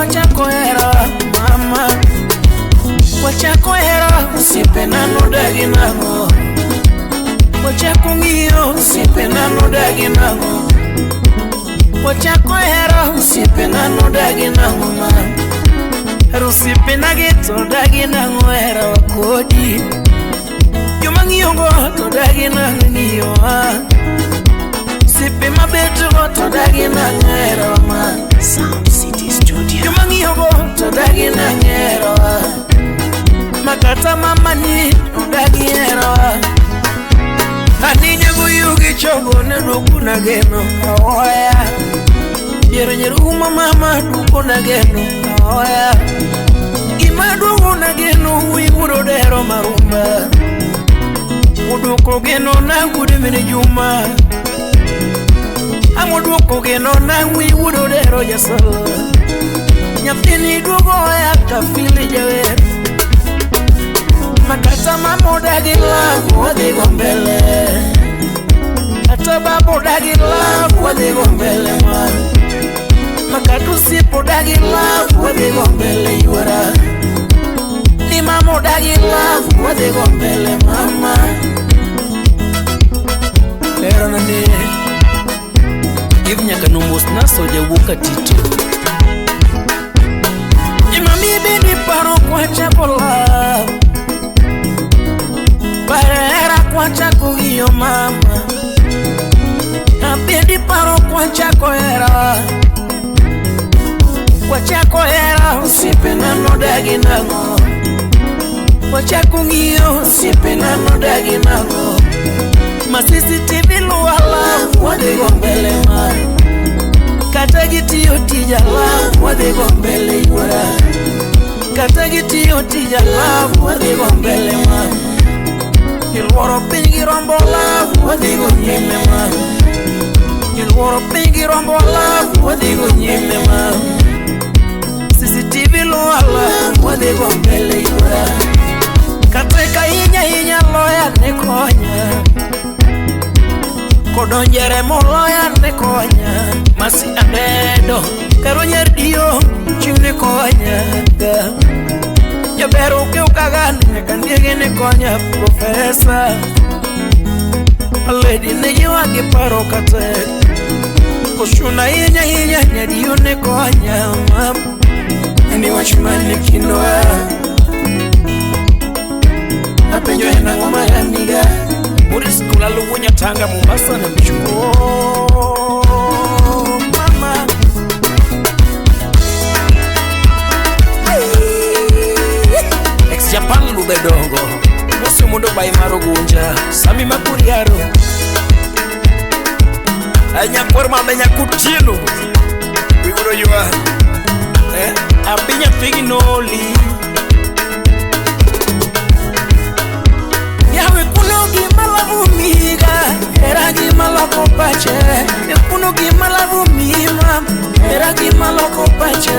kwachako hera mama. Kwachako hera osiepena nodagi nang'o. Kwachako ng'iyo osiepena nodagi nang'o. Kwachako hera osiepena nodagi nang'o ma. Hero osiepena gi to dagi nang'o hera kodi. Joma ng'iyogo to dagi nang'o ng'iyowa. Osiepe mabetogo to dagi nang'o herawa ma. Sound City Studio. Joma ng'iyogo to dagi nang'o herowa. Makata mamani odagi herowa. Ani nyago yugi chogo ne duoko na geno aoya. Dier nyarumo mama duoko na geno aoya. Gima duogo na geno wuoyi wuod dero marumba. Oduoko geno na wuod min Juma. Ang'o duoko geno na wuoyi wuod dero jasol. Nyathini duogo oya kafili jawer. Makata mama odagi love wadhigo mbele. Kata baba odagi love wadhigo mbele ma. Makata osiepe odagi love wadhigo mbele yuora. Ni mama odagi love wadhigo mbele mama. Hera na ne. Give nyaka nomos na soja wuok atito. Imami bende paro kwachako love. Hera kwachako ng'iyo mama. Abendi paro kwachako hera. Kwachako hera osiepena nodagi nang'o. Kwachako ng'iyo osiepena nodagi nang'o. Ma CCTV luwa love wadhigo mbele ma. Kata gitiyo tija love wadhigo mbele yuora. Kata gitiyo tija love wadhigo mbele ma. Iluoro piny gi rombo love wadhigo nyime ma. Iluoro piny gi rombo love wadhigo nyime ma. CCTV luwa love wadhigo mbele yuora. Kata ka hinya hinya loya ne konya. Kodonjere moloya ne konya. Masi abedo karo nyar dio chiw ne konya. Jaber okew kagan nyaka ndiege ne konya profesa. Lady ne jiwa gi paro katek. Koshuna hinya hinya nyadiyo ne konya mam. Ni wach mane kindwa. Apenjo en ang'o maramiga. Maurice Kulalo wuo Nyatanga Mombasa na Michuo. Mama. Ex Japan Lube Dongo. Mosi mundo bai marogunja. Sami Makuriaro. Anyakwar mama nyakutino. Wiguro yua. Abinya figi noli. Yawe kuno gima lavo miga. Era gima loko pache. Kuno gima lavo mima. Era gima loko pache.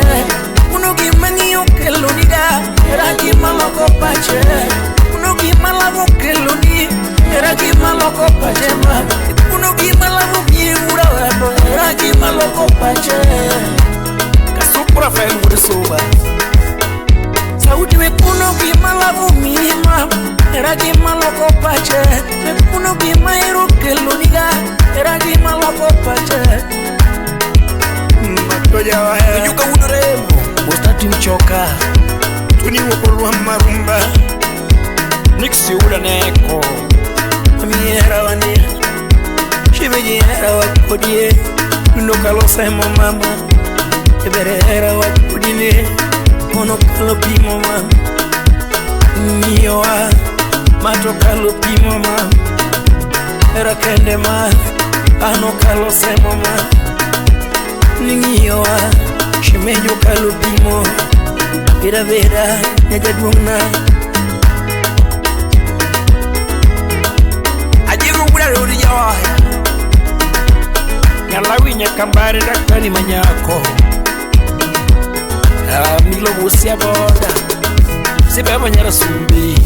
Kuno gima ng'iyo kelo niga. Era gima loko pache. Kuno gima lavo kelo ni. Era gima loko pache ma. Kuno gima lavo miura wendo. Era gima loko pache. Kasukura fail wuod suba. Sauti we kuno gima lavo mima. Era gima loko pache. We kuno gima ero kelo niga. Era gima loko pache. Matoja waya. Yuka wuod remo. Bostati mchoka. Tuni wokolwa marumba. Nixi wuod neko. Amiera wania. Shimeji era wakodie. Dundo kalo semo mama. Ebere era wakodine. Ono kalo pimo ma. Ng'iyowa. Mato kalo pimo ma. Era kende ma. Ano kalo semo ma. Ning'iyowa. Shimejo kalo pimo. Vera vera nyajaduong'na. Ajiru wuod arodi jawaya. Nyalawi nyakambare daktari manyako. Milo busia boda. Sibeba nyarasumbi.